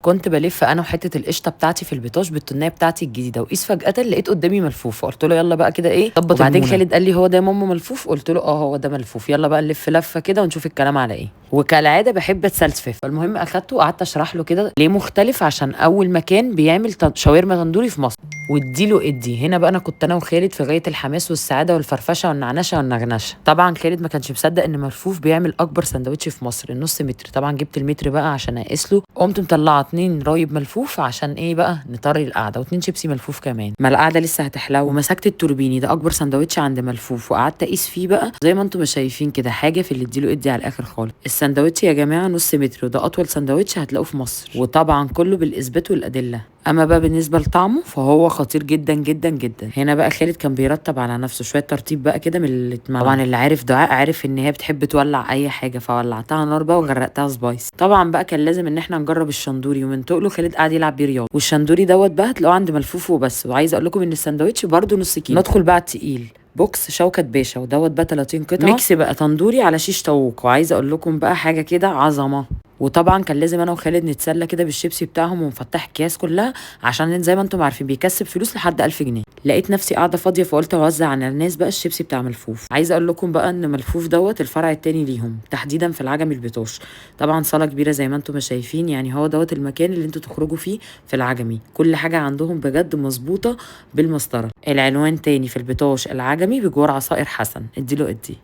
كنت بلف انا وحتة القشطه بتاعتي في البيطاش بالتنيه بتاعتي الجديده، وقيس فجاة لقيت قدامي ملفوف، فقلت له يلا بقى كده ايه ظبط. وبعدين خالد قال لي هو ده يا ماما ملفوف؟ قلت له اه هو ده ملفوف، يلا بقى نلف لفه كده ونشوف الكلام على ايه. وكالعادة بحب اتسلسف. فالمهم اخدته وقعدت اشرح له كده ليه مختلف، عشان اول مكان بيعمل شاورما تندوري في مصر. واديله ادي هنا بقى. انا كنت انا وخالد في غاية الحماس والسعادة والفرفشه والنعنشه والنغنشه. طبعا خالد ما كانش مصدق ان ملفوف بيعمل اكبر سندوتش في مصر، النص متر. طبعا جبت المتر بقى عشان اقيس له، قمت مطلعه 2 رايب ملفوف عشان ايه بقى نطري القعده، و2 شيبسي ملفوف كمان، ما القعدة لسه هتحلو. ومسكت التوربيني ده اكبر سندوتش عند ملفوف، وقعدت اقيس فيه بقى زي ما انتم شايفين كده، حاجة في اللي اديله ادي على الاخر خالص. السندوتش يا جماعة نص متر، وده اطول سندوتش هتلاقوه في مصر، وطبعا كله بالاثبات والادلة. اما بقى بالنسبة لطعمه فهو خطير جدا جدا جدا. هنا بقى خالد كان بيرتب على نفسه شوية ترتيب بقى كده من اللي اتمنع. طبعا اللي عارف دعاء عارف ان هي بتحب تولع اي حاجة، فولعتها نار بقى وغرقتها spice. طبعا بقى كان لازم ان احنا نجرب الشندوري، ومن تقله خالد قعد يلعب بيه رياضة. والشندوري دوت بقى هتلاقوه عند ملفوف وبس. وعايزه اقول لكم ان السندوتش برده نص كيلو. ندخل بقى التقيل، box شوكة باشا، ودوت بقى 30 قطعة mix بقى تندوري على شيش طاووق. وعايزه اقول لكم بقى حاجة كده عظمه. وطبعا كان لازم انا وخالد نتسلى كده بالشيبسي بتاعهم ونفتح الكياس كلها، عشان زي ما انتم عارفين بيكسب فلوس لحد 1000 جنيه. لقيت نفسي قاعدة فاضية فقلت اوزع على الناس بقى الشيبسي بتاع ملفوف. عايزه اقول لكم بقى ان ملفوف دوت الفرع التاني ليهم تحديدا في العجمي البيطاش. طبعا صاله كبيرة زي ما انتم شايفين، يعني هو دوت المكان اللي انتوا تخرجوا فيه في العجمي. كل حاجة عندهم بجد مظبوطة بالمسطره. العنوان تاني في البيطاش العجمي بجوار عصائر حسن. اديله ادي.